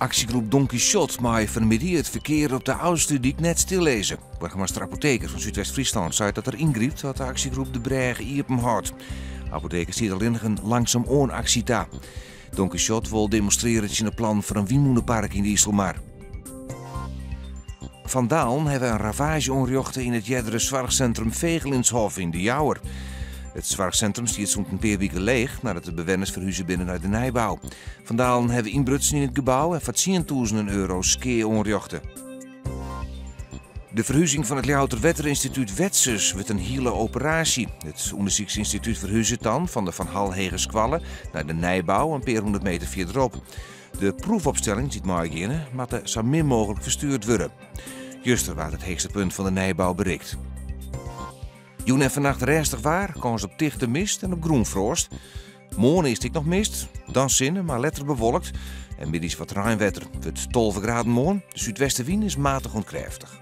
Aksjegroep Don Quichot mei fan 'e middei it ferkear op de Ofslútdyk net stillizze. Boargemaster Apotheker fan Súdwest-Fryslân seit dat er yngrypt as de aksjegroep de brêge iepen hâldt. Apotheker stiet allinnich in langsumoan aksje ta. Don Quichot wol demonstrearje tsjin de plannen foar in wynmûnepark yn de Iselmar. Fandalen hawwe in ravaazje oanrjochte yn it eardere soarchsintrum Vegelinshof yn De Jouwer. It soarchsintrum stiet sûnt in pear wike leech nadat de bewenners ferhuze binne nei de nijbou. Fandalen hawwe ynbrutsen yn it gebou en foar tsientûzenen euro's skea oanrjochte. De ferhuzing fan it Ljouwerter Wetterynstitút Wetsus wurdt in hiele operaasje. It ûndersyksynstitút ferhuzet dan fan de Van Hall Hegeskoalle nei de nijbou in pear hûndert meter fierderop. De proefopstellings dy't meigeane, moatte sa min mooglik fersteurd wurde. Juster waard it heechste punt fan de nijbou berikt. Jûn en fannacht rêstich waar, kâns op tichte mist en op grûnfroast. Moarn earst ek noch mist, dan sinne, mar letter bewolkt. En middeis wat reinwetter. It wurdt 12 graden moarn. De súdwestewyn is matich oant krêftich.